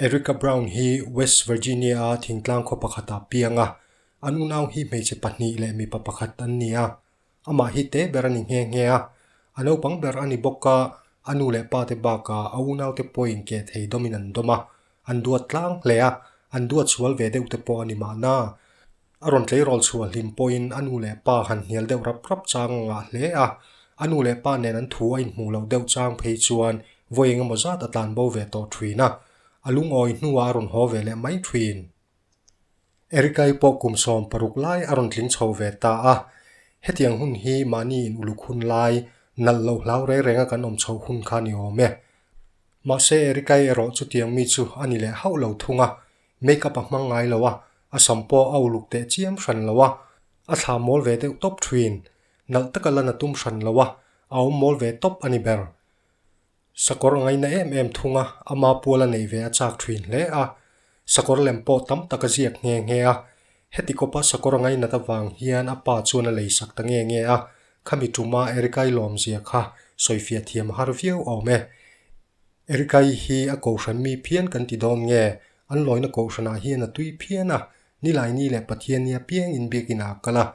Erica Brown hi West Virginia-a thingtlang khaw pakhatah piang a, an unau hi hmeichhe pahnih leh mipa pakhat an ni a. Amah hi te ber a ni nghe nghe a, a naupang ber a ni bawk a, a nu leh pa te bakah a unaute pawhin keh thei dawmin an dawm a, an duat tlang hle a, an duat sual ve deuh te pawh a ni mahna. A rawn tleirawl chhuah hlim pawhin a nu leh pa han hnial deuh rap rap chang a ngah hle a, a nu leh pa nen an thu a inhmuh loh deuh chang phei chuan vawi engemaw zat a tlan bo ve tawh thin a, a lungawi hnuah a rawn haw ve leh mai thin. Erikai pawh kum 16 lai a rawn tling chho ve ta a, hetiang hun hi mahni in uluk hun lai, nalh loh hlau reng renga kan awm chhoh hun kha ni awm e. Mahse Erikai erawh chutiang mi chu a ni leh hauh lo thung a, Make-up a hmang ngai lo a, a sam pawh a uluk teh chiam hran lo a, a thla mawl ve deuh tawp thin. Nalh taka lan a tum hran lo a, a awm mawl ve tawp a ni ber. Sakawr a ngaina em em thung a, ama pual a neih ve a chak thin hle a. Sakawr lem pawh tam tak a ziak nghe nghe a. Heti kawpa sakawr a ngainat avang hian a pa chuan a leisak ta nge nge a, khami tuma Erikai lawmzia kha sawifiah thiam a har viau awm e. Erikai hi a kohhran mi phian kan ti dawn nge? An lawina kohhranah hian a tui phian a, Nilaini leh Pathianni apiangin biakinah a kal a.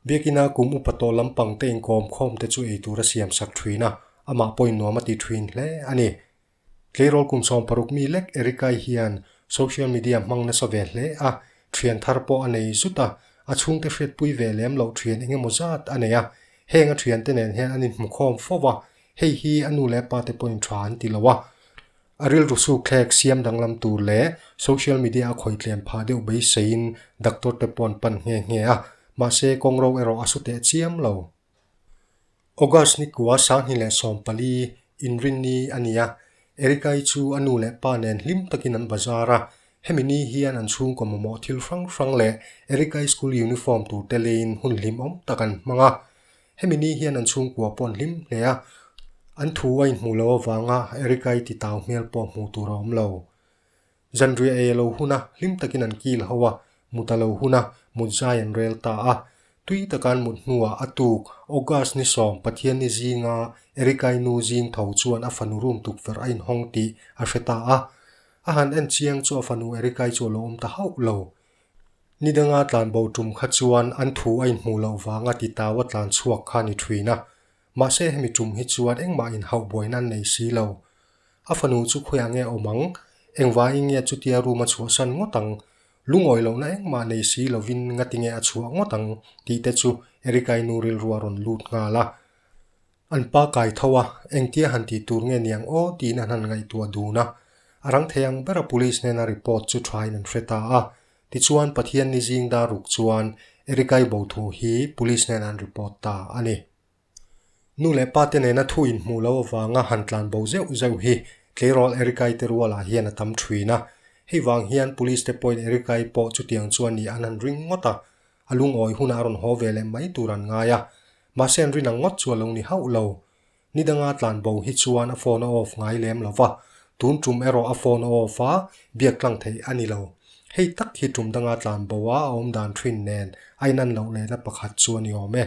Biakina kum upa tawh lampang te inkawm khawm te chu eitur a siam sak thin a, amah pawhin nuam a ti thin hle a ni. Tleirawl kum 60 mi lek Erikai hian social media hmang nasa ve hle a, thian thar pawh a nei zut a, a chhungte hriatpui ve lem loh thian engemaw zat a nei a, heng a thiante nen hian an inhmukhawm fo va, Hei hi a nu leh pa te pawhin tha an ti lo a, a rilru sukthlek siam danglam tur leh social media a khawi tlem phah deuh beiseiin doctor te pawh an pan nghe nghe a, mahse kawngro erawh a su teh chiam lo. August ni kua 2014 inrinni a ni a, Erica-i chu a nu leh pa nen hlim takin an bazar a, hemi ni hian an chhungkaw mamawh thil hrang hrang leh Erica-i school uniform tur te leiin hun hlimawm tak an hmang a. Hemi ni hian an chhungkua pawh an hlim hle a, an thu a inhmuh loh avanga Erica-i ti tau hmel pawh hmuh tur a awm lo. Zanriah ei a lo hun a, hlim takin an kil ho a, mut a lo hun a, mut zai an rel ta a. Tui taka an mut hnuah a tuk, August ni sawm Pathianni zinga Erica-i nu zing tho chuan a fanu room tukverh a inhawng tih a hre ta a. A han en chiang chu a fanu Erica-i chu a lo awm ta hauh lo. Ni danga tlanbo tum kha chuan an thu a inhmuh loh vanga ti tau a tlan chhuak kha ni thin a. Mahse hemi tum hi chuan engmah inhauh buaina an nei si lo. A fanu chu khawiah nge awm ang? Engvangin nge chutia room a chhuahsan ngawt ang? Lungawi lohna engmah nei si lovin ngati nge a chhuah ngawt ang? tih te chu Erica-i nu rilru a rawn lut nghal a. An pa kai tho a, engtia han tih tur nge niang aw tiin an han ngaihtuah dun a. A rang thei ang bera police hnena report chu thain an hre ta a. Tichuan Pathian ni zing dar ruk chuan Erikai bo thu hi police hnenah an report ta a ni. Nu leh pa te nena thu inhmuh loh avanga han tlan bo zeuh zeuh hi tleirawl Erikai te rualah hian a tam thin a. Hei vang hian police te pawhin Erikai pawh chutiang chuan ni an han ring ngawt a. A lungawi hunah a rawn haw ve leh mai tur an ngai a. Mahse an rin ang ngawt chu a lo ni hauh lo. Ni danga tlan bo hi chuan a phone a off ngai lem lo va, tun tum erawh a phone a off a, biak tlang theih a ni lo. Hei tak hi tum danga tlan bo a a awm dan thin nen a inan loh lehna pakhat chu a ni awm e.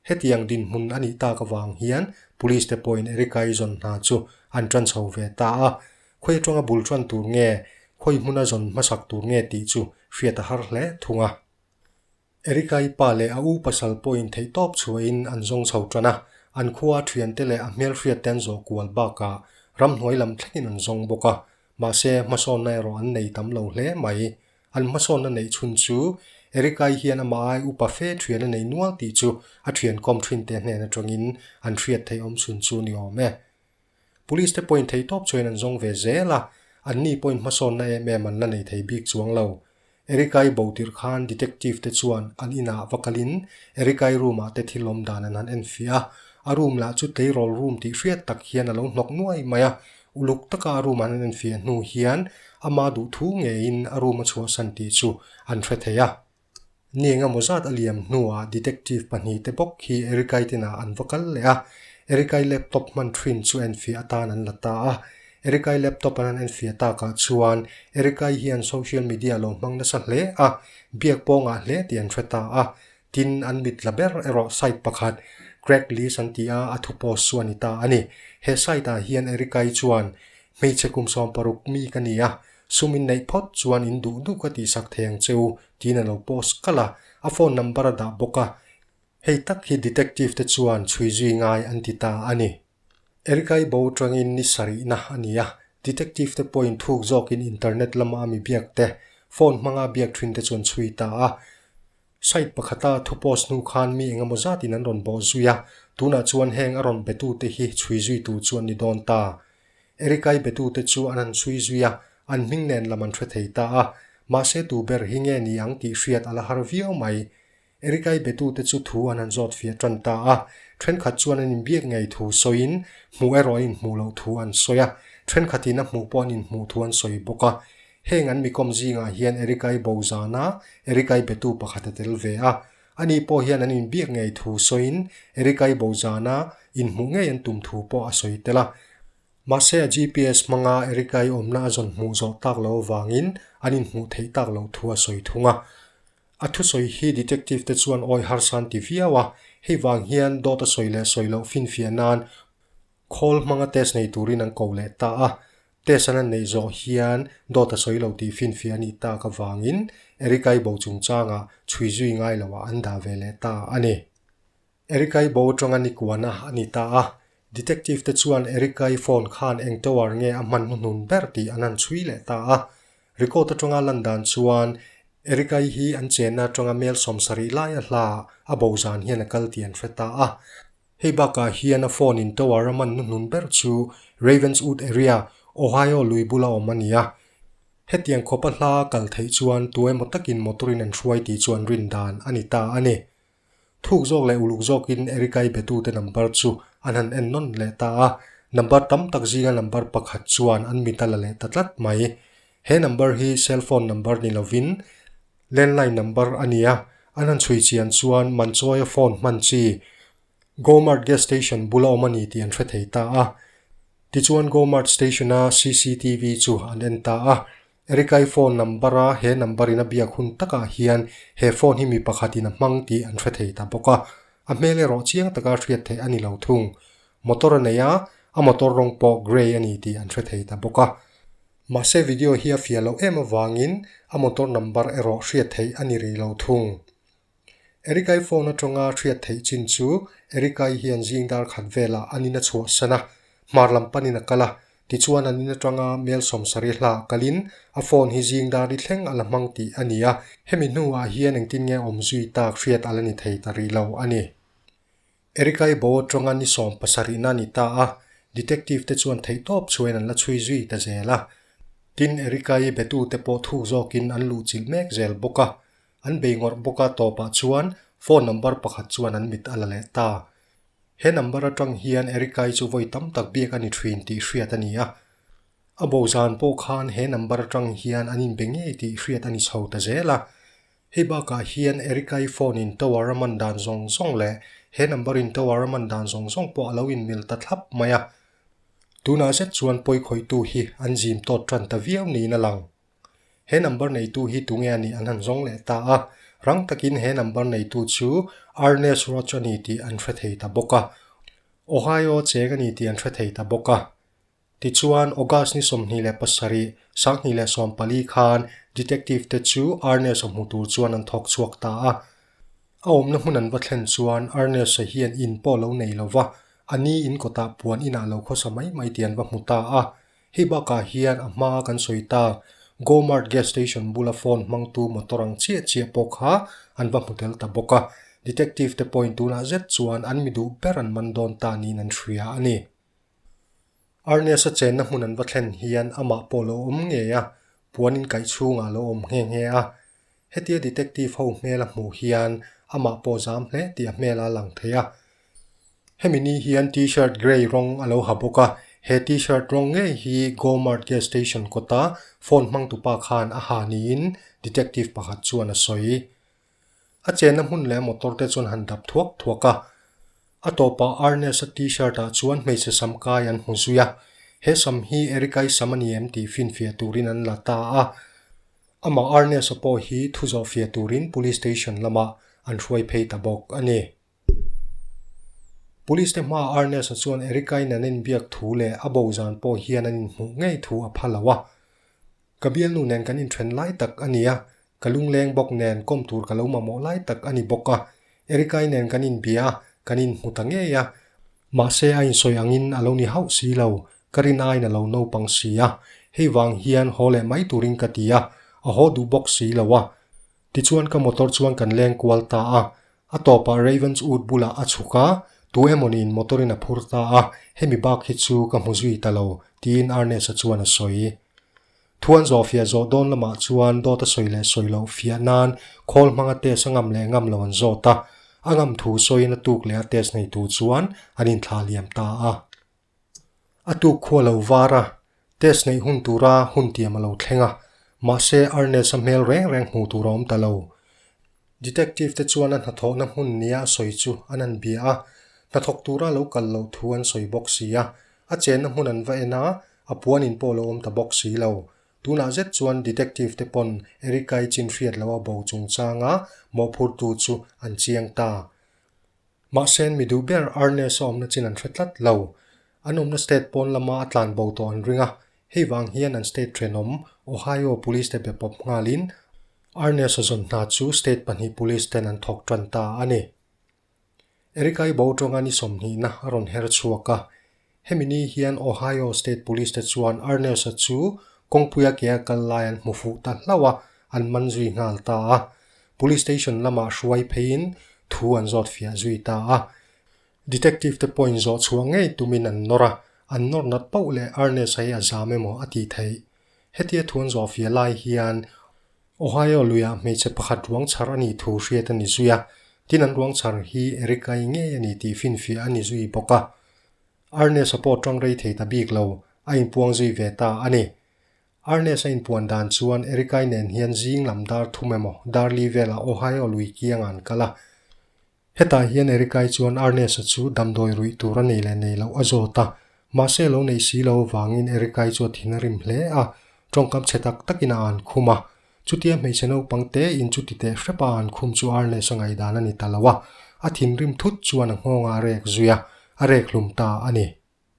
Hetiang dinhmun a nih tak avang hian police te pawhin Erica-i zawn hna chu an tan chho ve ta a, khawi atanga bul tan tur nge, khawi hmuna zawn hmasak tur nge tih chu hriat a har hle thung a. Erica-i pa leh a u pasal pawhin theihtawp chhuahin an zawng chho tan a, an khua thiante leh a hmelhriatte an zawh kual bakah ramhnuai lam thlengin an zawng bawk a, mahse hmasawnna erawh an nei tam lo hle mai. An hmasawnna neih chhun chu Erica-i hian amah ai upa fe thian a nei nual tih chu a thian kawm thinte hnen atangin an hriat theih awm chhun chu ni awm e. Police te pawhin theihtawp chuan an zawng ve zel a, anni pawhin hmasawnna em em an la nei thei bik chuang lo. Erica-i bo tirh khan detective te chuan an inah va kalin Erica-i room ah te thil awm dan an han enfiah a, a room lah chu tleirawl room tih hriat tak hian a lo hnawk nuai mai a, uluk taka a room an han enfiah hnu hian ama duhthu ngeiin a room a chhuahsan tih chu an hre thei a. Ni engemaw zat a liam hnuah detective pahnih te bawk hi Erica-i tinah an va kal leh a, Erica-i laptop hman thin chu enfiah atan an la ta a. Erica-i laptop an han enfiah takah chuan Erica-i hian social media a lo hmang nasa hle a, biak pawngah hle tih an hre ta a. Tin, an mit la ber erawh site pakhat Craigslist an ti a, a thu post chu a ni ta a ni. He site ah hian Erica-i chuan, Hmeichhe kum 60 mi ka ni a. Sum in neih phawt chuan in duh duh ka tihsak thei ang che u, tiin a lo post kalh a, a phone number a dah bawk a. Hei tak hi detective te chuan chhui zui ngai an ti ta a ni. Erica-i bo atangin ni sarihna a ni a, detective te pawhin thuk zawkin internet lama a mi biak te, phone hmanga a biak thin te chuan chhui ta a. Site pakhata thu post hnu khan mi engemaw zatin an rawn bawh zui a, tunah chuan heng a rawn betute hi chhui zui tur chu an ni dawn ta. Erica-i betute chu an han chhui zui a, an hming nen lam an hre thei ta a, mahse tu ber hi nge ni ang tih hriat a la har viau mai. Erica-i betute chu thu an han zawt fiah tan ta a, thenkhat chuan an inbiak ngei thu sawiin hmuh erawh an inhmuh loh thu an sawi a, thenkhatin a hmuh pawh an inhmuh thu an sawi bawk a. Heng an mikawm zingah hian Erica-i bo zana Erica-i betu pakhat a tel ve a, ani pawh hian an inbiak ngei thu sawiin Erica-i bo zana inhmuh ngei an tum thu pawh a sawi tel a. Mahse a GPS hmanga Erica-i awmna a zawn hmuh zawh tak loh avangin an inhmuh theih tak loh thu a sawi thung a. A thusawi hi detective te chuan awi harsa an ti viau a, hei vang hian dawt a sawi leh sawi loh finfiah nan khawl hmanga test nei turin an ko leh ta a. Test an han neih zawh hian dawt a sawi lo tih finfiah a nih tak avangin Erica-i bo chungchangah chhui zui ngai loah an dah ve leh ta a ni. Erica-i bo atanga ni kuana a ni ta a, detective te chuan Erica-i phone khan eng tower nge a hman hnuhnun ber tih an han chhui leh ta a. Record atanga lan dan chuan Erica-i hi an chenna atanga mel 70 laia hla a bo zan hian a kal tih an hre ta a. Hei bakah hian a phone in tower a hman hnuhnun ber chu Ravenswood area, Ohio lui bula awm a ni a. Hetiang khawpa hla a kal theih chuan tu emaw takin motor in an hruai tih chu an rin dan a ni ta a ni. Thuk zawk leh uluk zawkin Erica-i betute number chu an han en nawn leh ta a, number tam tak zinga number pakhat chuan an mit a la leh ta tlat mai. He number hi cell phone number ni lovin landline number a ni a, an han chhui chian chuan Manchawia phone hman chi Gomart gas station bula awm a ni tih an hre thei ta a. Tichuan Gomart station-a cctv chu an en ta a, Erica-i phone number a he number in a biak hun takah hian he phone hi mi pakhat in a hmang tih an hre thei ta bawk a, a hmel erawh chiang taka hriat theih a ni lo thung. Motor a nei a, a motor rawng pawh grey a ni tih an hre thei ta bawk a. Mahse video hi a fiah loh em avangin a motor number erawh hriat theih a ni rih lo thung. Erica-i phone atanga hriat theih chin chu Erica-i hian zing dar khat velah an in a chhuahsan a, hmar lam panin a kal a, tichuan an in atanga mel 70 hla kalin a phone hi zing dar ri thleng a la hmang tih a ni a, hemi hnuah hian engtin nge awm zui tak hriat a la ni thei ta rih lo a ni. Erica-i bo atanga ni 70 na ni ta a, detective te chuan theihtawp chhuain an la chhui zui ta zel a. Tin, Erica-i betute pawh thuk zawkin an luhchilh mek zel bawk a, An bei ngawrh bawk a tawpah chuan phone number pakhat chuan an mit a la leh ta. He number atang hian Erica-i chu vawi tam tak biak a ni thin tih hriat a ni a. A bo zan pawh khan he number atang hian an inbe ngei tih hriat a ni chho ta zel a. Hei bakah hian Erica-i phone in tower a man dan zawng zawng leh he number in tower a man dan zawng zawng pawh a lo inmil ta thlap mai a. Tunah zet chuan pawikhawihtu hi an zim tawt tan ta viau niin a lang. He number neitu hi tunge a nih an han zawng leh ta a, rang takin he number neitu chu Ernest Roach a ni tih an hre thei ta bawk a. Ohio cheng a ni tih an hre thei ta bawk a. Tichuan, August ni 27, 2014 khan detective te chu Ernest-a hmu tur chuan an thawk chhuak ta a. A awmna hmun an va thlen chuan Ernest-a hian in pawh lo nei lo va, a ni in kawtah puan inah lo khawsa mai mai tih an va hmu ta a. Hei bakah hian a hma kan sawi tak Gomart gas station bula phone hmangtu motor ang chiah chiah pawh kha an va hmu tel ta bawk a, detective te pawhin tunah zet chuan an mi duh ber an man dawn ta niin an hria a ni. Ernest-a chenna hmun an va thlen hian amah pawh lo awm ngei a, puan in kaih chhungah lo awm nghe nghe a. Hetia detective ho hmel a hmuh hian amah pawh zam hle tih a hmel a lang thei a. Hemi ni hian t-shirt grey rawng a lo ha bawk a, he t-shirt rawng ngei hi Gomart gas station kawta phone hmangtupa khan a ha niin detective pakhat chuan a sawi. A chenna hmun leh motor te chuan han dap thuak thuak a. A tawpah Ernest-a t-shirt ah chuan hmeichhe sam kai an hmu zui a, he sam hi Erica-i sam a ni em tih finfiah turin an la ta a. Amah Ernest-a pawh hi thu zawhfiah turin police station lamah an hruai phei ta bawk a ni. Police te hmaah Ernest-a chuan Erica-in an inbiak thu leh a bo zan pawh hian an inhmuh ngei thu a pha lo a. Ka bialnu nen kan inthen lai tak a ni a, ka lungleng bawk nen kawm tur ka lo mamawh lai tak a ni bawk a. Erica-i nen kan inbia a, kan inhmu ta ngei a. Mahse a insawi angin a lo ni hauh si lo, ka rin aiin a lo naupang si a. Hei vang hian haw leh mai turin ka ti a, a haw duh bawk si lo a. Tichuan ka motor chuan kan leng kual ta a, a tawpah Ravenswood bulah a chhuk a, tu emawniin motor-in a phur ta a, hemi bak hi chu ka hmu zui ta lo, tiin Ernest-a chuan a sawi. Thuan zawh fiah zawh dawn lamah chuan dawt a sawi leh sawi loh fiah nan khawl hmanga test a ngam leh ngam lo an zawt a, a ngam thu sawiin a tuk leh a test neitu chuan an inthlah liam ta a. A tuk khua lo var a, test neih hun tura hun tiam a lo thleng a, mahse Ernest-a hmel reng reng hmuh tur a awm ta lo. Detective te chuan a hnathawhna hmun nia a sawi chu an han bia a, hnathawk tura lo kal loh thu an sawi bawk si a, a chenna hmun an va en a, a puanin pawh lo awm ta bawk si lo. Tunah zet chuan detective te pawn Erica-i chin hriat loh a bo chungchanga mawhphurtu chu an chiang ta. Mahse mi duh ber Ernest a awmna chin an hre tlat lo. An awmna state pawn lama a tlan bo tawh an ring a, hei vang hian an state thenawm Ohio Police te be pawp nghalin Ernest a zawn hna chu state pahnih police ten an thawk tan ta a ni. Erica-i bo tawnga ni sawmhnihna a rawn her chhuak a, hemi ni hian Ohio State Police te chuan Ernest-a chu kawngpuia ke a kal lai an hmu fuh ta hlauh a, an man zui nghal ta a. Police station lamah hruai pheiin thu an zawt fiah zui ta a. Detective te pawhin zawh chhuah ngei tumin an nawr a, an nawr nat pauh leh Ernest-a hi a zam emaw a tih theih. Hetia thu an zawh fiah lai hian Ohio luiah hmeichhe pakhat ruang chhar a nih thu hriat a ni zui a, tin an ruang chhar hi Erica-i ngei a ni tih finfiah a ni zui bawk a. Ernest-a pawh tang rei thei ta bik lo, a inpuang zui ve ta a ni. Ernest-a inpuan dan chuan Erica-i nen hian zing lam dar thum emaw dar li velah Ohio lui kiangah an kal a. Hetah hian Erica-i chuan Ernest-a chu damdawi ruih tur a nei leh nei loh a zawt a, mahse lo nei si lo vangin Erica-i chu a thin a rim hle a, tawngkam chhe tak takin a an khum a. Chutia hmeichhe naupang te in chuti teh hrep a an khum chu Ernest-a ngaihdan a ni ta lo a, a thinrim thut chuan a nghawngah a rek zui a, a rek hlum ta a ni.